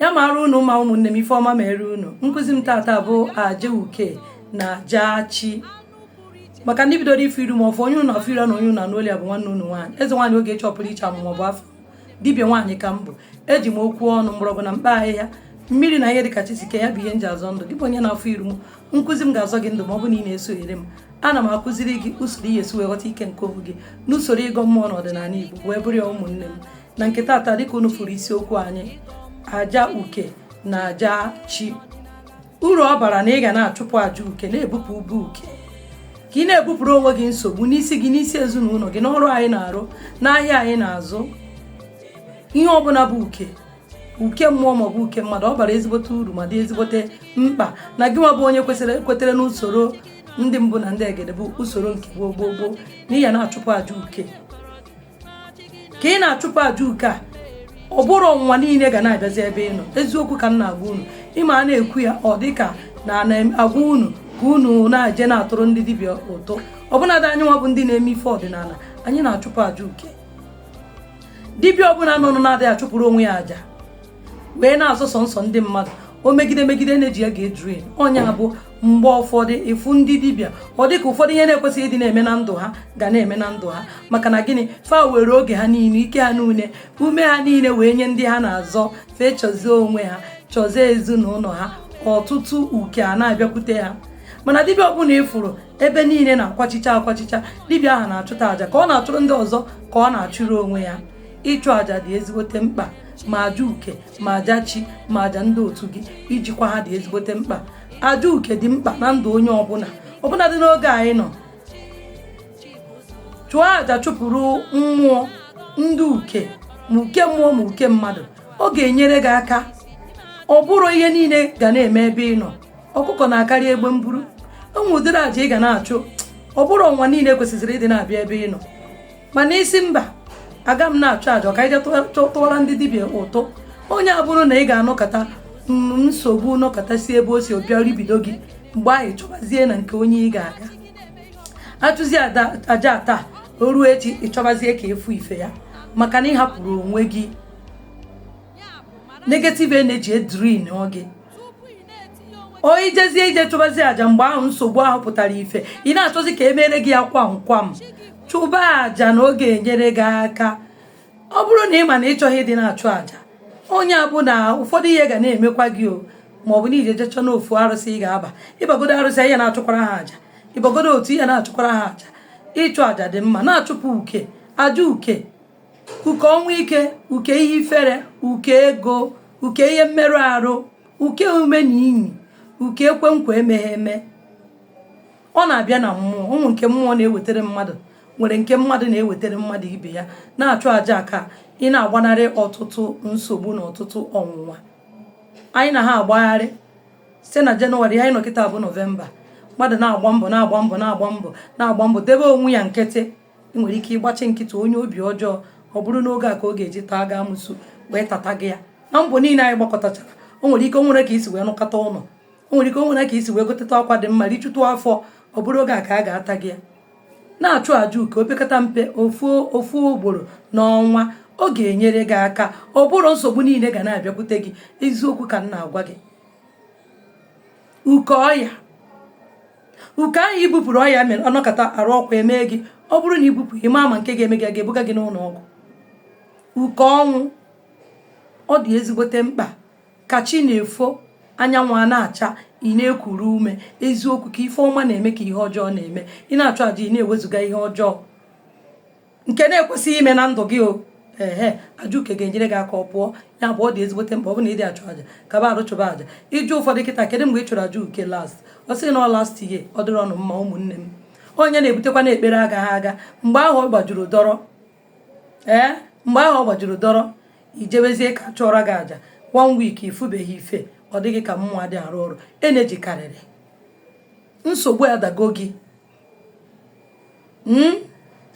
Ya mara unu mma, ụmụnne m. Ife ọma mere unu. Nkụzi m tata bụ aja uke na aja chi, maka ndị bidoro ife iru ma ọfụ onye unu afụ iru na onye unu anụ olu ya bụ nwanne unu nwaanyị, eze nwaanyị Ogechi ọpụrụ iche. Amụma bụ afọ dibịa nwaanyị ka m bụ. Eji m okwu ọnụ, mgbọrọgwụ na mkpa ahịhịa, mmiri na ihe dịka chisike ya bụ ihe m ji azọ ndụ gị. Bụ onye na-afụ iru m, nkụzi m ga-azọ gị ndụ ma ọ bụ na ị na-esonyere m. Ana m akụziri gị usoro ihe esi wee ghọta ike nke onwe gị n'usoro ịgọ mmụọ na ọdịnala Igbo wee bụrụ ya. Ụmụnne m, na nke tata, dịka unu furu isiokwu anyị, aja uke na aja chi, uru ọ bara na ị ga na-achụpụ aja uke, na-ebupụ ube uke, ka ị na-ebupụrụ onwe gị nsogbu n'isi gị, n'isi ezinụlọ gị, n'ọrụ anyị na-arụ, n'ahịa anyị na-azụ. Ihe ọbụla bụ uke, uke mmụọ maọbụ uke mmadụ, ọ bara ezigbote uru ma dị ezigbote mkpa na gị nwa bụ onye kwesịrị ekwetere n'usoro ndị mbụ na ndị egede, bụ usoro nke gboo gboo gboo, n'ihi ya na-achụpụ aja uke. Ka ị na-achụpụ aja uke a, ọ bụrụ ọnwụnwa niile ga na-abịazi ebe ị nọ. Eziokwu ka m na-agwa unu. Ịma a na-ekwu ya, ọ dịka na na-agwa unu ka unu na-eje na-atụrụ ndị dibịa ụtụ. Ọbụnadị anyị nwa bụ ndị na-eme ife ọdịnala, anyị na-achụpụ aja uke. Dibịa ọbụla nọ na-adịghị achụpụrụ onwe ya aja wee na-azọ sọ nsọ ndị mmadụ, o megide megide na-eji ya ga-edrain ọnya. Bụ mgbe ụfọdụ ịfụ ndị dibịa, ọ dịka ụfọdụ ihe na-ekwesịghị ịdị na-eme na ndụ ha ga na-eme na ndụ ha. Maka na gịnị? Fa were oge ha niile, ike ha niile, ume ha niile wee nye ndị ha na-azọ. Fee chọzie onwe ha, chọzie ezinụlọ ha, ọtụtụ uke a na-abịakwute ha. Mana dibịa ọbụla ịfụrụ ebe niile na-akwachicha akwachicha, dibịa ahụ na-achụta àjà ka ọ na-achụrụ ndị ọzọ, ka ọ na-achụrụ onwe ya. Ịchụ àjà dị ezigbote mkpa, ma aja uke, ma aja chi, ma aja ndị otu gị, ijikwa ha dị ezigbote mkpa. Aja uke dị mkpa na ndụ onye ọbụla, ọbụla dị n'oge anyị nọ. Chụọ àjà, chụpụrụ mmụọ ndị uke, ma uke mmụọ ma uke mmadụ, ọ ga-enyere gị aka. Ọ bụrụ ihe niile ga na-eme ebe ị nọ, ọkụkọ na-akarị egbe mburu. Enwe ụdịrị àjà ị ga na-achụ, ọ bụrụ ọnwa niile kwesịrị ịdị na-abịa ebe ị nọ. Mana isi mba, aga m na-achụ àjà ka anyị jee tụwara ndị dibịa ụtụ. Onye abụrụ na ị ga-anọkọta nsogbu nọkọta si ebe o si bịa ribido gị, mgbe ahụ ịchọbazie na nke onye ị ga-aga achụzi aja taa, o ruo echi ịchọbazie ka efu ife ya, maka na ị hapụrụ onwe gị negative energy edrain gị. O ijezie ije chụbazie aja, mgbe ahụ nsogbu ahụ pụtara ife, ị na-achọzi ka emere gị ya kwam kwam. Chụba aja na ọ ga-enyere gị aka. Ọ bụrụ na ị ma na ị chọghị ịdị na-achụ aja, onye a bụ na ụfọdụ ihe ga na-emekwa gị o, ma ọ bụ na ije jechọ n'ofu arụsị ị ga-aba, ịbagodo arụsị, ihe na-achụkwara ha aja, ịbagodo otu ihe na-achụkwara ha aja. Ịchụ aja dị mma, na-achụpụ uke, aja uke, uke ọnwụ ike, uke ihe ifere, uke ego, uke ihe mmerụ arụ, uke ume na inyi, uke ekwenkwa emeghe eme. Ọ na-abịa na mmụọ ụmụ nke mmụọ na-ewetara mmadụ, nwere nke mmadụ na-ewetara mmadụ ibe ya. Na-achụ aja ka ị na-agbanarị ọtụtụ nsogbu na ọtụtụ ọnwụnwa anyị na ha agbagharị site na Jenụwarị anyị nọ kịta bụ Nọvemba. Mmadụ na-agba mbọ, na-agba mbọ, na-agba mbọ, na-agba mbọ, debe onwe ya nkịtị. Ị nwere ike ịgbachi nkịtị, onye obi ọjọọ, ọ bụrụ n'oge a ka ọ ga-eji taa ga amụsụ wee tata gị ya. Na mbọ niile anyị gbakọtachara, o nwere ike o nwere ka isi wee nụkọta ụlọ, o nwere ike o nwere ka isi wee goteta akwa dị mma, richutu afọ, ọ bụrụ oge a ka a ga-ata gị ya. Na-achụ àjà uke opekata mpe ofu ofu ugboro n'ọnwa, ọ ga-enyere gị aka. Ọ bụrụ nsogbu niile ga na-abịakwute gị. Eziokwu ka m na-agwa gị. Uke ọya, uke ahụ ibupụrụ ọya mere ọnọkọta arụ ọkwa emee gị. Ọ bụrụ na ibupụ, ịma ama nke ga-eme gị, a ga-ebuga gị n'ụlọ ọgwụ. Uke ọnwụ, ọ dị ezigbote mkpa ka chi na-efo, anyanwụ a na-acha, ị na-ekuru ume. Eziokwu, ka ife ọma na-eme, ka ihe ọjọọ na-eme. Ị na-achụ àjà, ị na-ewezuga ihe ọjọọ nke na-ekwesịghị ime na ndụ gị. O ehe, aja uke ga-enyere gị aka ọ pụọ. Ya bụ, ọ dị ezigbote mkpa. Ọ bụ na ịdị achụ àjà, kaba arụ chụba àjà. Ịjụ ụfọdụ kịta, kedu mgbe ị chụrụ àjà uke last? Ọ sị na ọ last year. Ọ dịrị ọnụ mma, ụmụnne m. Onye na-ebutekwa na ekpere agaghị aga mgbe ahụ ọ gbajuru dọrọ. Ee, mgbe ahụ ọ gbajuru dọrọ, ijebezie ka chụọrọ gị àjà one week, ifubeghị ife, ọ dịghị ka mmụọ adị arụ ọrụ. Energy karịrị nsogbu adago gị.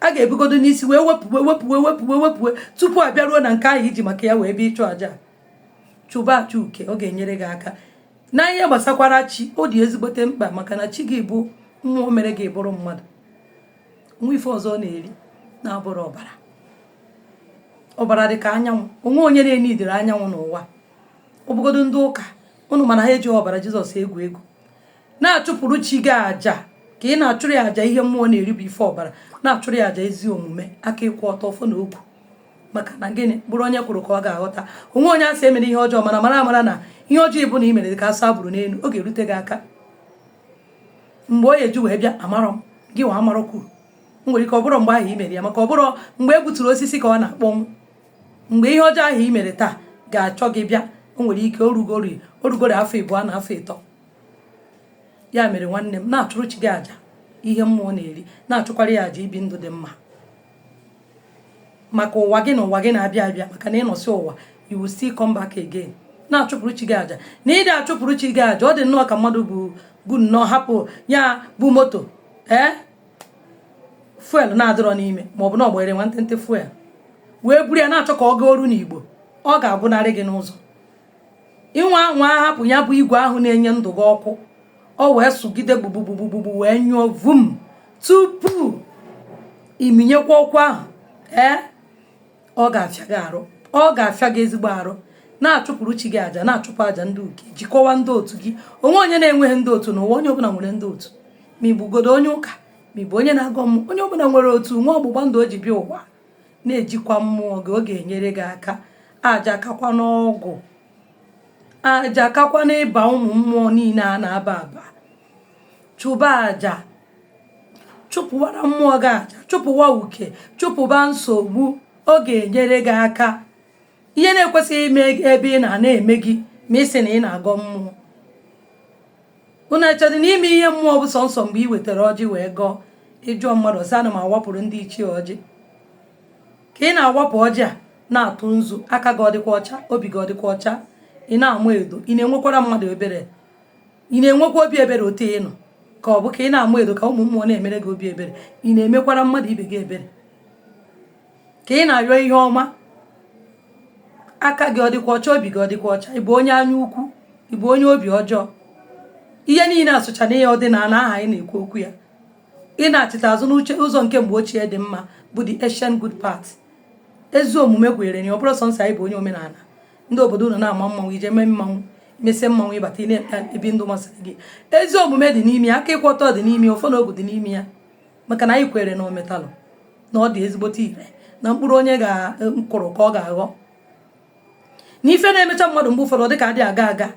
A ga-ebugodo n'isi wee wepụ, wee wepụ, wee wepụ, wee wepụ tupu a bịaruo na nke ahụ iji maka ya wee bịa ịchụ àjà. Chụba aja uke, ọ ga-enyere gị aka. Na ihe gbasakwara chi, ọ dị ezigbote mkpa, maka na chi gị bụ mmụọ mere gị bụrụ mmadụ. Nwa ife ọzọ ọ na-eri na-abụrụ ọbara. Ọbara dị ka anyanwụ. Onwe onye na-enidere anyanwụ n'ụwa. Ọ bụgodo ndị ụka ụnụ, mana ha ejighị ọbara Jizọs egwu egwu. Na-achụpụrụ chi gị àjà ka ị na-achụrụ ya àjà. Ihe mmụọ na-eri bụ ife ọbara. Na-achụrụ ya àjà ezi omume, aka ịkwụ ọtọ, ọfọ na ogwu. Maka na gịnị? Bụrụ onye kwuru ka ọ ga-aghọta onwe onye. Asị emere ihe ọjọọ, mana mara amara na ihe ọjọọ ịbụ na ị mere ka asa bụrụ n'elu, ọ ga-erute gị aka. Mgbe ọ ga-eji wee bịa, amarọ m gị nwa amarọ kwuru. Nwere ike ọ bụrụ mgbe ahụ i mere ya, maka ọ bụrụ mgbe e gbuturu osisi ka ọ na-akpọnwụ. Mgbe ihe ọjọọ ahụ i mere taa ga-achọ gị bịa, o nwere ike orugori afọ 2 na afọ 3. Ya mere, nwanne m, na-achụrụ chi gị àjà ihe mmụọ na-eri, na-achụkwara ya àjà ibi ndụ dị mma maka ụwa gị na ụwa gị na-abịa abịa, maka na ịnọsi ụwa, you will still come back again. Na-achụpụrụ chi gị àjà na ịdị achụpụrụ chi gị àjà, ọ dị nnọọ ka mmadụ bụ nnọọ hapụ ya bụ moto ee fuel na-adịrọ n'ime, maọbụ na ọ gbanyere nwantịntị fuel wee buru ya na-achọ ka ọ gaa oru n'Igbo. Ọ ga-agwụnarị gị n'ụzọ. Ịnwa anwa hapụ ya bụ igwe ahụ na-enye ndụ gị ọkụ, ọ wee sụgide gbugbugbugbugbugbu wee nyụọ vum tupu iminyekwa ọkụ ahụ. Ee, ọ ga-afịa gị arụ, ọ ga-afịa gị ezigbo arụ. Na-achụpụrụ chi gị àjà, na-achụpụ àjà ndị uke. Jikọwa ndị otu gị. Onwe onye na-enweghị ndị otu n'ụwa, onye ọbụla nwere ndị otu. Ma ị bụgodo onye ụka, ma ị bụ onye na-agọ mmụọ, onye ọbụla nwere otu nwa ọgbụgba ndụ o ji bịa ụwa. Na-ejikwa mmụọ gị, ọ ga-enyere gị aka. Àjà kakwa n'ọgwụ, àjà kakwa n'ịba ụmụ mmụọ niile a na-aba aba. Chụba àjà, chụpụwara mmụọ gị àjà, chụpụwa uke, chụpụba nsogbu. Ọ ga-enyere gị aka. Ihe na-ekwesịghị ime ebe ị na-eme gị, ma ị sị na ị na-agọ mmụọ, unu echedị na ime ihe mmụọ bụ sọnsọ mgbe ị wetara ọjị wee gọọ. Ịjụọ mmadụ, ọsị ana m awapụrụ ndị ichie ọjị. Ka ị na-awapụ ọjị a, na-atụ nzu, aka gị ọ dịkwa ọcha? Obi gị ọ dịkwa ọcha? Ị na-amụ edo? Ị na-enwekwara mmadụ ebere? Ị na-enwekwa obi ebere otu ị nọ? Ka ọ bụ ka ị na-amụ edo ka ụmụ mmụọ na-emere gị obi ebere? Ị na-emekwara mmadụ ibe gị ebere? Ka ị na-arịọ ihe ọma, aka gị ọ dịkwa ọcha? Obi gị ọ dịkwa ọcha? Ị bụ onye anya ukwu? Ị bụ onye obi ọjọọ? Ihe niile asụcha na ihe ọdịnala aha anyị na-ekwu okwu ya, ị na-achịta azụ n'uche ụzọ nke mgbe ochie dị mma, bụ the ancient good path. Ezi omume kwenyere na ọ bụrụ sọ nsọ anyị bụ onye omenala. Ndị obodo unu na-ama mmanwụ, ije mee mmanwụ, mesie mmanwụ, ịbata, ị na-ebi ndụ masịrị gị. Ezi omume dị n'ime ya, aka ịkwụ ọtọ dị n'ime ya, ofe na ogu dị n'ime ya, maka na anyị kwere na ometalụ na ọ dị ezigbote ire, na mkpụrụ onye ga-kụrụ ka ọ ga-aghọ. Na ife na-emecha mmadụ mgbe ụfọdụ, ọ dịka adị aga aga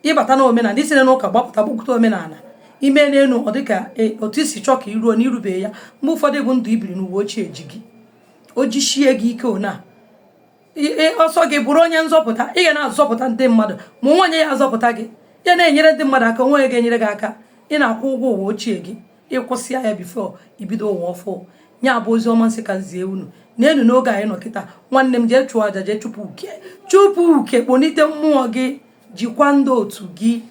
ịbata na omenala, isire n'ụka gbapụta gbakwute omenala, ime n'elu, ọ dịka otu isi chọọ ka iruo na irube ya. Mgbe ụfọdụ bụ ndụ ibiri n'ụwa ochie ji gị, o jisie gị ike. Ona ọsọ gị bụrụ onye nzọpụta, ị ga na-azọpụta ndị mmadụ, ma onwe onye ya azọpụta gị, ya na-enyere ndị mmadụ aka, onwe onye ga-enyere gị aka. Ị na-akwụ ụgwọ ụwa ochie gị, ịkwụsịa ya before ibido ụwa ọfụ. Ya bụ ozi ọma nsị ka nzie unu n'elu n'oge anyị nọ kịta. Nwanne m, jee chụọ aja, jee chụpụ uke, chụpụ uke, kponite mmụọ gị, jikwa ndị otu gị.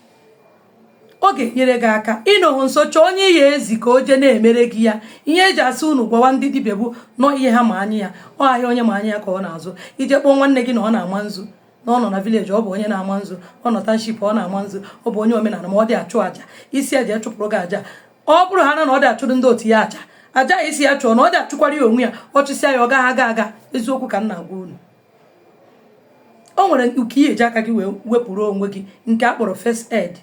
Ọ ga-enyere gị aka. Ịnọhụ nso, chọọ onye ya ezi ka o jee na-emere gị ya. Ihe eji asị unu gwawa ndị dibịa bụ nọ ihe ha ma anya ya. Ọ ahịa onye ma anya ya ka ọ na-azụ. Ije kpọọ nwanne gị na ọ na-ama nzu, na ọ nọ na village, ọ bụ onye na-ama nzu, ọ nọ township, ọ na-ama nzu, ọ bụ onye omenala, ma ọ dị achụ aja isi aja echụpụrụ gị aja. Ọ bụrụ ha na ọ dị achụrụ ndị otu ya aja, aja isi ya chụọ, na ọ dị achụkwara ya onwe ya, ọ chụsịa ya, ọ gaghị aga aga. Eziokwu ka m na-agwa unu. O nwere uke ihe eji aka gị wee wepụrụ onwe gị, nke a kpọrọ first aid.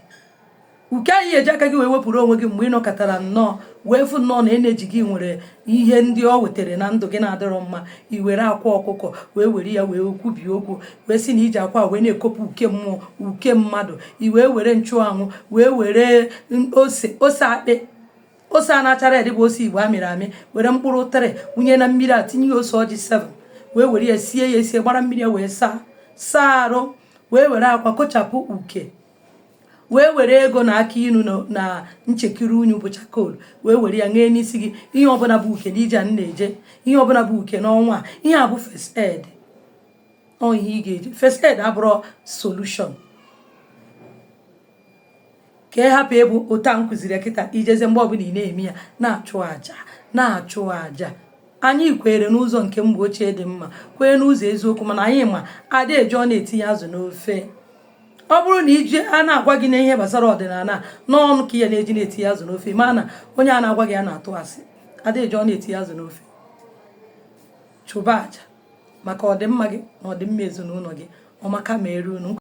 Uke ahụ eji aka gị wee wepụrụ onwe gị mgbe ị nọkọtara nnọọ wee fụ nnọọ na eneji gị nwere ihe ndị ọ wetara na ndụ gị na-adịrọ mma, i were akwa ọkụkọ wee were ya wee kwubie okwu, wee sị na iji akwa wee na-ekopụ uke mmụọ, uke mmadụ. I wee were nchụanwụ, wee were ose, ose akpị, ose a na-achara ede bụ ose Igbo amịrị amị, were mkpụrụ tere wunye na mmiri a, tinye ya ose ọjị 7, wee were ya sie ya esie, gbara mmiri ya wee saa saa arụ, wee were akwa kochapụ uke, wee were ego na aka inu na nchekiri unyu bụ charcoal, wee were ya ṅee n'isi gị. Ihe ọbụla bụ uke n'ije a na-eje, ihe ọbụla bụ uke n'ọnwa a, ihe a bụ first aid. Ọ ihe ị ga-eji first aid abụrụ solution ka ị hapụ ịbụ otu a m kụziri kịta. Ijeze mgbe ọbụla ị na-eme ya, na-achụ àjà, na-achụ àjà. Anyị kwere n'ụzọ nke mgbe ochie dị mma, kwee n'ụzọ eziokwu, mana anyị ma ada eji ọ na-etinye azụ n'ofe. Ọ bụrụ na iji a na-agwa gị na ihe gbasara ọdịnala n'ọnụ ka ihe na-eji na-etinye azụ n'ofe, ma na onye a na-agwa gị ya na-atụ asị. Ada eji ọ na-etinye azụ n'ofe. Chụba àjà maka ọdịmma gị na ọdịmma ezinụlọ gị. Ọmaka mere unu.